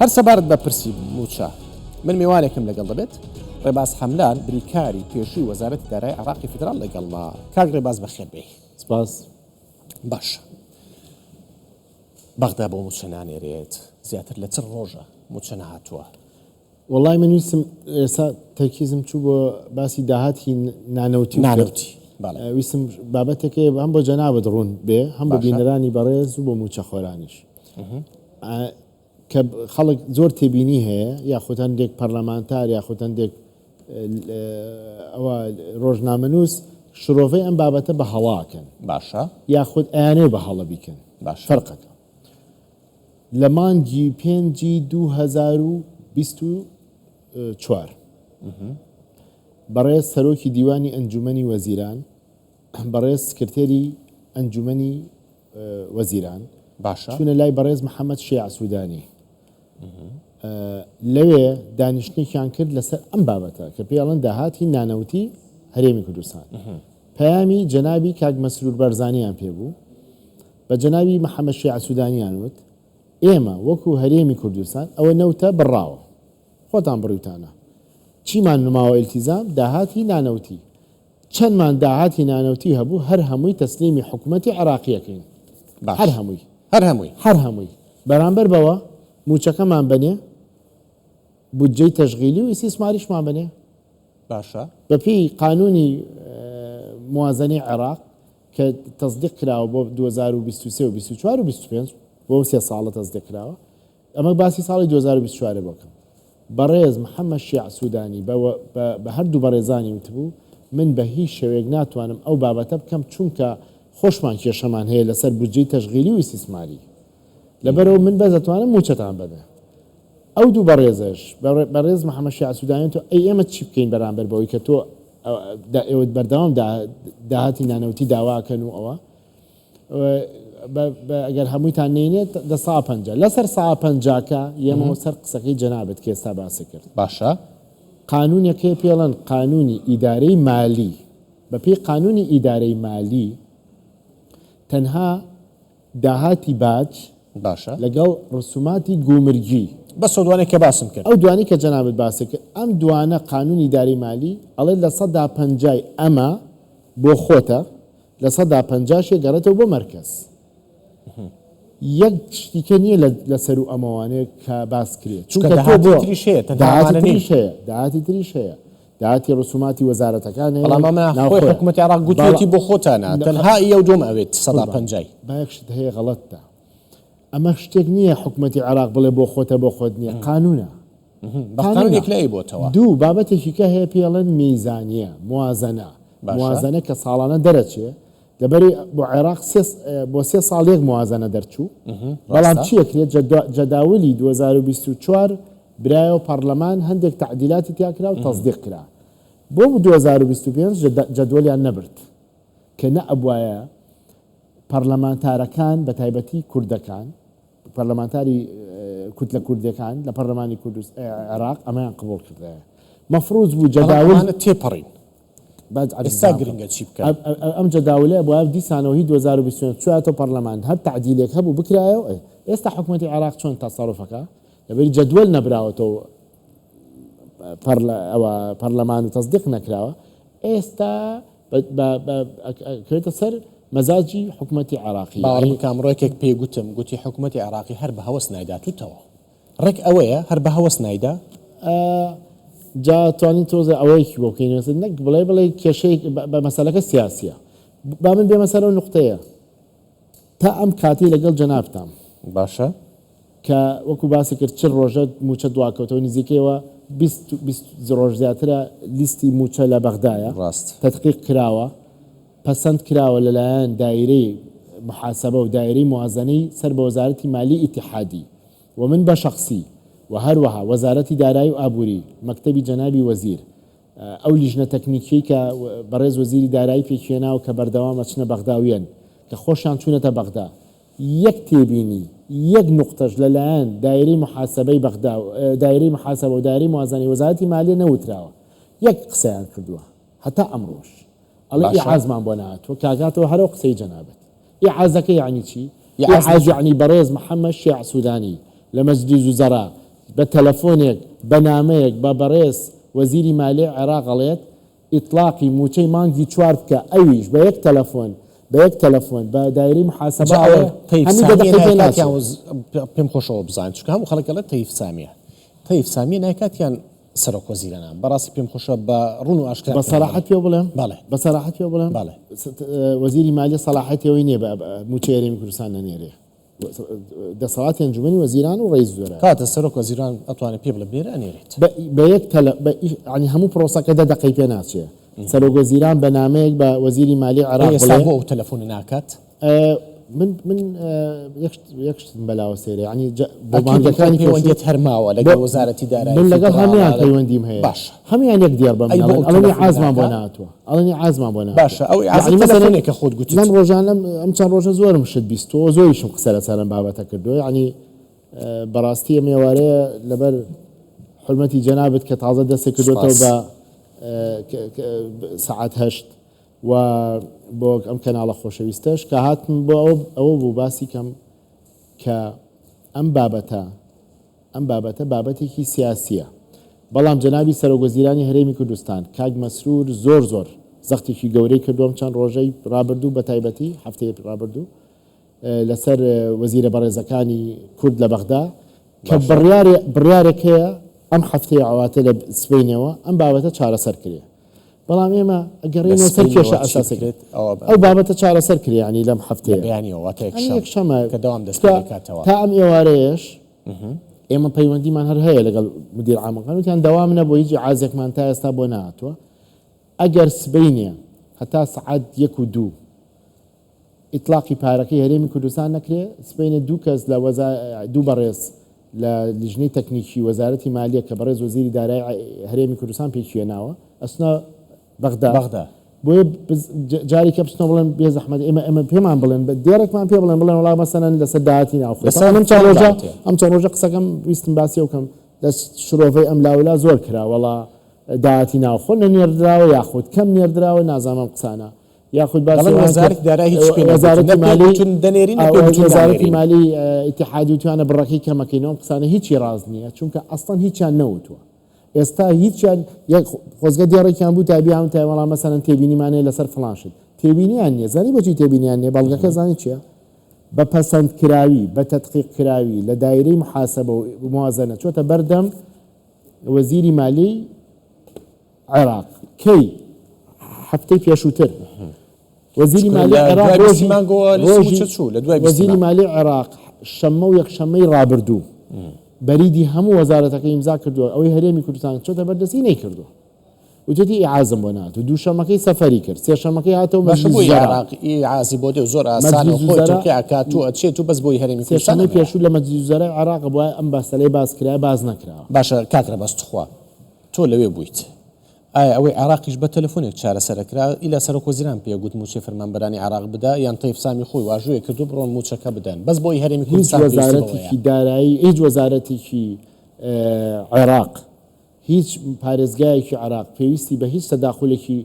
هەر سەبارەت بە پرسی مووچە، من میوانێکم لەگەڵ دەبێت، ڕێباز حەملان، بریکاری پێشووی وەزارەتی دارایی عێراقی فیدراڵ لەگەڵمە. کاک ڕێباز بەخێر بێی. سپاس. باشە بەغدا بۆ مووچە نانێرێت، زیاتر لە 40 ڕۆژە مووچە نەهاتووە. وەڵای من ویستم ئێستا تەرکیزم چوو بۆ باسی داهاتی نانەوتی و نانەوتی بەڵێ. ویستم بابەتێک هەیە هەم بۆ جەنابت ڕوون بێ هەم بۆ باشە. بینەرانی بەڕێز و بۆ مووچەخۆرانیش. کە خەڵک زۆر تێبینی هەیە یاخود هەندێک پەرلەمانتار یاخود هەندێک ئەوە ڕۆژنامەنووس شرۆڤەی ئەم بابەتە بە هەڵاکەن باشە یاخود ئەیانەوێ بە هەڵە بیکەن باشە فەرقەکە لە مانگی پێنجی 2024 بەڕێز سەرۆکی دیوانی ئەنجومەنی وەزیران بەڕێز سکرتێری ئەنجومەنی وەزیران باشە. چوونە لای بەڕێز محەمەد شیاع سوودانی لەوێ دانیشتنێکیان کرد لەسەر ئەم بابەتە کە پێی ئەڵێن داهاتی نانەوتی هەرێمی کوردستان پەیامی جەنابی کاک مەسرور بارزانیان پێ بوو بە جەنابی محەمەد شیاع سوودانیان وت ئێمە وەکو هەرێمی کوردستان ئەوە نەوتە بڕاوە خۆتان بڕیوتانە چیمان نماوە ئیلتیزام داهاتی نانەوتی چەندمان داهاتی نانەوتی هەبوو هەر هەمووی تەسلیمی حکومەتی عێراقی ئەکەین باش هەر هەمووی هەر هەمووی. هەر هەمووی بەرامبەر بەوە مووچەکەمان بەنێ بودجەی تەشغیلی و ئیستیسماریشمان بەنێ. باشە. بەپێی قانونی موازەنەی عێراق کە تەسدیق کراوە بۆ 2023 و 24 و 25 بۆ ئەو سێ ساڵە تەسدیق کراوە ئەمە باسی ساڵی 2024 بۆ کەم. بەڕێز محەمەد شیاع سودانی بە بە هەردوو بەڕێزانی وتبوو، من بە هیچ شێوەیەک ناتوانم ئەو بابەتە بکەم چونکە خۆشمان کێشەمان هەیە لەسەر بودجەی تەشغیلی و ئیستیسماری لەبەرئەوە من بەس ئەتوانم مووچەتان بەمێ. ئەو دوو بەڕێزەش بەڕێز محەمەد شیاع سودانی وتووە ئەی ئێمە چی بکەین بەرامبەر بەوەی کە تۆ ئێوە بەردەوام داهاتی نانەوتی داواکەن و ئەوە ئەگەر هەموویتان نینێت دە سا پەنجا لەسەر سا پەنجاکە یەمەوە سەر قسەکەی جەنابت کە ئێستا باسی کرد. باشە. قانونێک هەیە پێڵەن قانونی ئیدارەی مالی بەپێی قانونی ئیدارەی مالی تەنها داهاتی باج باشە. لەگەڵ ڕسوماتی گومرگی. بەس ئەو دوانەی کە باسم کرد. ئەو دوانەی کە جەنابت باست کرد ئەم دوانە قانونی ئیدارەی مالی ئەڵێ 50% ئەمە بۆ خۆتە 50% شی گەڕێتەوە بۆ مەرکەز. یەک شتی کە نییە لە سەروو ئەمەوانەیە کە باس کرێ. چونکە چونکە تۆ داهاتی بۆ تریش هەیە، تەنها داهاتی ئەمانە نین. تریش هەیە، داهاتی تریش هەیە. داهاتی ڕسوماتی وەزارەتەکان هەیە و بەڵام ئەمە خۆی ناوخۆیە. حکومەتی عێراق گوتویەتی بەڵام بۆ خۆتانە، نە تەنها ئیە و دووەم ئەوێت سەدا قوربان پەنجای. با یەک شت هەیە غەڵەتتە. ئەمە شتێک نییە حکومەتی عێراق بڵێ بۆ خۆتە بۆ خۆت نییە، قانونە. بە قانونە. قانونێک لە ئەی بۆتەوە. دوو، بابەتێکی کە هەیە پێی ئەڵێن میزانیە، موازەنە. باشە. موازەنە کە ساڵانە دەرەچێ، لەبەرئ بۆ عێراق سێ بۆ سێ ساڵ یەک موازەنە دەرچوو، بەڵام ڕاستە. چی ئەکرێت جەداولی 2024 برایەوە پەڕلەمان هەندێک تەعدیلاتی تیا کرا و تەسدیق کرا. بۆ 2025 جەدوەلیان نەبرد کە نە ئەبوایە پەڕلەمانتارەکان بەتایبەتی کوردەکان، پەرلەمانتاری کوتلە کوردیەکان لە پەرلەمانی کوردست عێراق ئەمەیان قبوڵ کردایە مەفروز بوو بەڵام جەداول ئەمانە تێپەڕین باج ئێستا عەرزدان بکەم گرنگە چی بکەن؟ ئەم جەداولە بوایە دیسانەوە هی 2025 چوایەتەوە پەرلەمان هەر تەعدیلێک هەبوو بکرایەوە ئێستا حکومەتی عێراق چۆن تەسەروفەکە لەبەری جەدوەل نەبراوەتەوە ئەوە پەرلەمان و تەسدیق نەکراوە ئێستا ئەکەوێتە سەر مەزاجی حکومەتی عێراقی. باوەڕ بکە ئەمڕۆ یەکێک پێی گوتم گوتی حکومەتی عێراقی هەر بە هەوەس نایدات و تەواو. ڕێک ئەوەیە هەر بە هەوەس نایدا؟ جا توانین تۆزێ ئەوەیەکی بۆ بکەین نەک بڵێ بڵێ کێشەی بە مەسەلەکە سیاسیە. با من بێمە سەر ئەو نوقتەیە. تا ئەم کاتەی لەگەڵ جەنابتام. باشە. کە وەکو باست کرد 40 ڕۆژە مووچە دواکەوتەوە نزیکەیەوە 20 20 ڕۆژ زیاترە لیستی مووچە لە بەغدایە ڕاست. تەدقیق کراوە پەسەند کراوە لەلایەن دایرەی محاسبە و دایرەی موازەنەی سەر بە وەزارەتی مالی ئیتیحادی و من بە شەخسی و هەروەها وەزارەتی دارایی و ئابووری مەکتەبی جەنابی وەزیر ئەو لیژنە تەکنیکیەی کە بەڕێز وەزیری دارایی پێکهێناوە کە بەردەوام ئەچنە بەغدا و یەن کە خۆشیان چوونەتە بەغدا یەک تێبینی یەک نوقتەش لە لایەن دایرەی موحاسەبەی بەغدا و دایرەی موحاسەبە و دایرەی موازەنەی وەزارەتی مالیە نەوتراوە یەک قسەیان کردووە هەتا ئەمڕۆش ئەڵێ باشە. ئیعازمان بۆ نەهاتووە کاکاتەوە هەر ئەو قسەی جەنابت ئیعازەکە یەعنی چی؟ ئیعاز ئیعاز یەعنی بەڕێز محەمەد شیاع سودانی لە مەجلیس وزەرا بە تەلەفۆنێک، بە نامەیەک بە بەڕێز وەزیری مالیەی عێراق ئەڵێت ئیتڵاقی مووچەی مانگی چوار بکە ئەویش بە یەک تەلەفۆن بە یەک تەلەفۆن بە دایرەی محاسەبە جا ئەوە ئەڵێ تەیف هەمی دە سامیە دەقەی پێ نایکات ناچێ. یان پێم خۆشە ئەوە بزانم چونکە هەموو خەڵک ئەڵێت تەیف سامیە تەیف سامیە نایکات یان سەرۆک وەزیرانە بەڕاستی پێم خۆشە بە ڕوون و ئاشکرا بە پێم سەراحەت بڵێی. پێ بڵێم بەڵێ. بە سەراحەت پێ بڵێم بەڵێ. وەزیری مالیە سەلاحەتی ئەوەی نییە بە مووچەی هەرێمی کوردستان نەنێرێ. دەسەڵاتی ئەنجومەنی وەزیران و ڕەئیس وزەرایە. کەواتە سەرۆک وەزیران ئەتوانێ پێی بڵێ بنێرە ئەنێرێت. بە یەک تەلە بە یانی هەموو پرۆسەکە دە دەقەی پێ ناچێ. سەرۆک وەزیران بە نامەیەک بە وەزیری مالی عێراق ئەی ئێستا بڵێ. بۆ ئەو تەلەفۆنە ناکات؟ من من یەک شت یەک شتم بەلاوە سەیرە یانی جا بۆ ئەکید مانگەکانی پێشوو پەیوەندیت هەر ماوە بۆ لەگەڵ وەزارەتی دارایی من لەگەڵ فیدڕاڵ هەموویان پەیوەندیم هەیە. باشە. هەموویان یەک دێڕ بە من ئەی بۆ ئەڵێن ئەو ئەڵێن تەلەفۆنە ئیعازمان بۆ ناکا؟ نەهاتووە. ئەڵێن ئیعازمان بۆ نەهاتووە. باشە ئەو ئیعازە یانی مەسەلەن تەلەفۆنێکە خۆت گوتت. لەم ڕۆژانەم ئەم چەند ڕۆژە زۆرم شت بیستووە و زۆریشم قسە لەسەر ئەم بابەتە کردووە یانی بەڕاستی ئەم ئێوارەیە لەبەر حورمەتی جەنابت کە تازە دەستت کردۆتەوە سوپاس. بە سەعات هەشت و بۆ ئەم کەناڵە خۆشەویستەش کە هاتم بۆ ئەوە ئەوە بوو باسی کەم کە ئەم بابەتە ئەم بابەتە بابەتێکی سیاسییە، بەڵام جەنابی سەرۆکوەزیرانی هەرێمی کوردستان کاک مەسرور زۆر زۆر زەختێکی گەورەی کردووە ئەم چەند ڕۆژەی ڕابردوو بەتایبەتی هەفتەی ڕابردوو لەسەر وەزیرە بەڕێزەکانی کورد لە بەغدا کە بڕیارێ بڕیارێک هەیە ئەم هەفتەیە عواتە لە سبەینێوە ئەم بابەتە چارەسەر کرێ. بەڵام ئێمە ئەگەڕێینەوە سەر کێشە ئەساسەکە ئەو بابەتە چارەسەر کرێ یانی لەم هەفتەیە بەیانیەوە واتە یەکشەمە کە دەوام دەست پێ دەکاتەوە تا ئەم ئێوارەیەش ئێمە پەیوەندیمان هەر هەیە لەگەڵ مدیر عامەکان وتیان دەوام نەبوو هیچ ئیعازێکمان تا ئێستا بۆ نەهاتووە ئەگەر سبەینێ هەتا سەعات یەک و دوو ئیتڵاقی پارەکەی هەرێمی کوردستان نەکرێ، سبەینێ دوو کەس لە وەزا دوو بەڕێز لە لیژنەی تەکنیکی وەزارەتی مالیە کە بەڕێز وەزیری دارایی هەرێمی کوردستان پێکیهێناوە ئەچنە بەغدا. بەغدا. بۆیە بز جارێکە بچنەوە بڵێن بێ زەحمەت ئێمە ئێمە پێمان بڵێن بە دێڕێکمان پێ بڵێن بڵێن وەڵا مەسەلەن لەسەر داهاتی ناوخۆ. لەسەر ئەم چەند ڕۆژە داهاتێ. ئەم چەند ڕۆژە قسەکەم ویستم باسی ئەو کەم لە شرۆڤەی ئەم لاولا زۆر کرا وەڵا داهاتی ناوخۆ نەنێردراوە یاخود کەم نێردراوە نازانم ئەم قسانە. یاخود باسی دەڵێن ئەوەیان وەزارەتی کرد دارایی هیچ پێ نەگوتون، وەزارەتی نە پێ مالی گوتون دەنێرین نە پێ گوتون وەزارەتی نانێرین. مالی ئیتیحادی وتویانە بڕەکەی کەمەکەینەوە، ئەم قسانە هیچی ڕاست نییە، چونکە ئەسڵەن هیچیان نەوتووە. ئێستا هیچیان یەک خۆزگە دێڕێکیان بوو تا بیان وتایە وەڵا مەسەلەن تێبینیمان هەیە لەسەر فڵان شت. تێبینیان نییە. زانی بۆچی تێبینیان نییە؟ بەڵگەکە زانی چییە؟ بە پەسەندکراوی، بە تەدقیقکراوی لە دایرەی محاسەبە و موازەنە چۆتە بەردەم وەزیری مالیی عێراق کەی هەفتەی پێشووتر وەزیری مالی عێراق ڕۆژی ڕۆژی وەزیری مالی عێراق شەممە و یەکشەممەی ڕابردوو بەریدی هەموو وەزارەتەکە ئیمزا کردووە ئەوەی هەرێمی کوردستان چۆتە بەردەستی نەیکردووە وتێتی ئیعازم بۆ نهات و دووشەمەکەی سەفەری کرد سێشەمەکەی هاتەوە باشە مەجلیس بۆی وزەرا عێراق ئیعازی بۆ دێ و زۆر ئاسانە و مەجلیس خۆی وزەرا تەوقیع ئەکات و ئەچێت و بەس بۆی هەرێمی کوردستان سێشەمەی ئەمەیە. پێشوو لە مەجلیس وزەرای عێراق بوایە ئەم بەسەلەی باس کرایە باس نەکراوە. باشە کاک رەبەز توخوا تۆ لەوێ بوویت ئایا ئەوەی عێراقیش بە تەلەفۆنێک چارەسەر ئەکرا ئیلا سەرۆک وەزیران پێ گوت مووچەی فەرمانبەرانی عێراق بدە یان تەیف سامی خۆی واژۆی کردو بڕۆن مووچەکە بدەن بەس بۆی هەرێمی هیچ کوردستان پێویستی بەوەیە. وەزارەتێکی دارایی هیچ وەزارەتێکی عێراق هیچ پارێزگایەکی عێراق پێویستی بە هیچ تەداخولێکی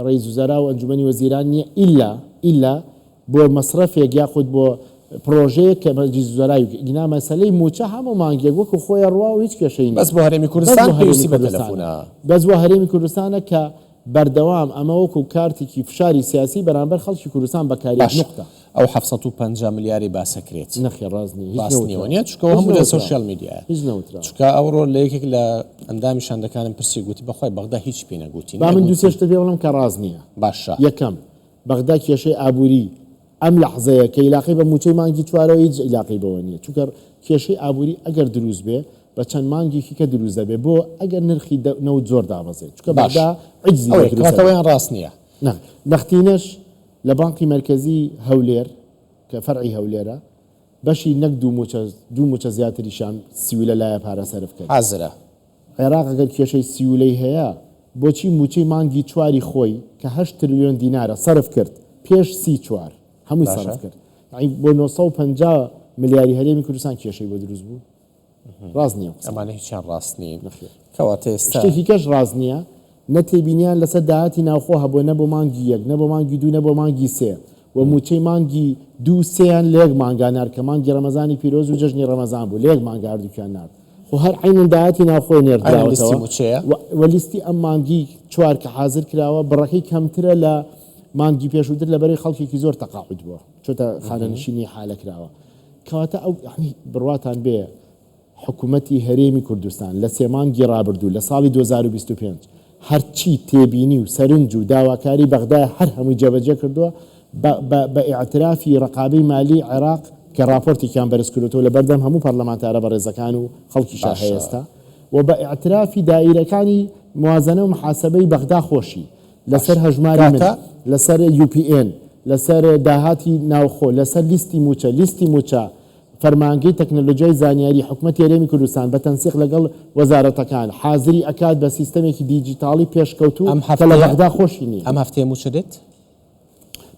ڕەئیس وزەرا و ئەنجومەنی وەزیران نییە ئیلا ئیلا بۆ مەسرەفێک یاخود بۆ پڕۆژەیەک کە مەجلیس وزەرای گینا مەسەلەی مووچە هەموو مانگێک وەکو خۆی ئەڕوا و هیچ کێشەی نییە بەس بۆ هەرێمی بەس کوردستان بۆ هەرێمی پێویستی بە کوردستانە تەلەفونە. بەس بۆ هەرێمی کوردستانە کە بەردەوام ئەمە وەکو کارتێکی فشاری سیاسی بەرامبەر خەڵکی کوردستان بەکاریێت باشە نوقتە. ئەو 750 ملیارەی باسەکرێت نەخێر ڕاست نییە هیچ ڕاست نییە نەوتراوە وەنیە چونکە ئەوە هیچ هەموو لە نەوتراوە سۆشیال میدیایە هیچ نەوتراوە. چونکە ئەوڕۆ لە یەکێک لە ئەندامی شاندەکانم پرسی گوتی بەخوای بەغدا هیچی پێ نەگوتین با من دوو سێ نەگوتی شتت پێ بڵێم کە ڕاست نییە. باشە. یەکەم، بەغدا کێشەی ئابووری ئەم لەحزەیە کە ئیلاقەی بە مووچەی مانگی چوارەوە هیچ ئیلاقەی بەوە نییە چونکە کێشەی ئابووری ئەگەر دروست بێ بە چەند مانگێکی کە دروست دەبێ بۆ ئەگەر نرخی نەوت زۆر دابەزێ چونکە باش بەغدا عجزی بۆ ئەوەیە دروست کەواتە ئەبێ. ئەوەیان ڕاست نییە. نا نەختینەش لە بانقی مەرکەزی هەولێر کە فەرعی هەولێرە بەشی نەک دوو مووچە دوو مووچە زیاتریشیان سیولە لایە پارە سەرف کرد. حازرە. عێراق ئەگەر کێشەی سیولەی هەیە بۆچی مووچەی مانگی چواری خۆی کە هەشت ترلیۆن دینارە سەرف کرد پێش سی چوار هەمووی باشە. سەرف کرد یەعنی بۆ 950 ملیاری هەرێمی کوردستان کێشەی بۆ دروست بوو؟ ڕاست نییە ئەم قسانە. ئەمانە هیچیان ڕاست نین. نەخێر. کەواتە ئێستا. شتێکی کەش ڕاست نییە نە تێبینیان لەسەر داهاتی ناوخۆ هەبووە نە بۆ مانگی یەک نە بۆ مانگی دوو نە بۆ مانگی سێ و مووچەی مانگی دوو و سێیان لە یەک مانگا نارد کە مانگی ڕەمەزانی پیرۆز و جەژنی ڕەمەزان بوو لە یەک مانگا هەردووکیان نارد. خۆ هەر عەینەن داهاتی ناوخۆی عەینەن لیستی نێردراوەتەوە مووچەیە. و و لیستی ئەم مانگی چوار کە حازر کراوە بڕەکەی کەمترە لە مانگی پێشووتر لەبەرەی خەڵکێکی زۆر تەقاعود بووە چۆتە خانەنشینی حالە کراوە کەواتە ئەو یەعنی بڕواتان بێ حکومەتی هەرێمی کوردستان لە سێ مانگی ڕابردوو لە ساڵی 2025 هەرچی تێبینی و سەرنج و داواکاری بەغدایە هەر هەمووی جێبەجێ کردووە بە بە بە ئیعترافی ڕەقابەی مالی عێراق کە ڕاپۆرتێکیان بەرز کردۆتەوە لە بەردەم هەموو پەرلەمانتارە بەڕێزەکان و خەڵکیشا هەیە باشە. ئێستا و بە ئیعترافی دائیرەکانی موازەنە و محاسەبەی بەغدا خۆشی لەسەر باشە. هەژماری من، کاکە. لەسەر UPN، لەسەر داهاتی ناوخۆ، لەسەر لیستی مووچە، لیستی مووچە، فەرمانگەی تەکنەلۆجیای زانیاری حکومەتی هەرێمی کوردستان بە تەنسیق لەگەڵ وەزارەتەکان حازری ئەکات بە سیستەمێکی دیجیتاڵی پێشکەوتوو ئەم کە لە هەفتەیە بەغدا خۆشی نییە. ئەم هەفتەیە مووچە دێت؟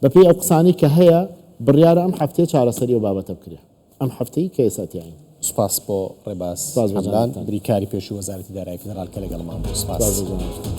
بەپێی ئەو قسانەی کە هەیە بڕیارە ئەم هەفتەیە چارەسەری ئەو بابەتە بکرێ. ئەم هەفتەی کە ئێستا تیاین. سوپاس بۆ ڕێباز سوپاس بۆ حەمدان جەنابتان. بریکاری پێشووی وەزارەتی دارایی فیدراڵ کە لەگەڵمان بوو. سوپاس. سوپاس بۆ جەنابتان.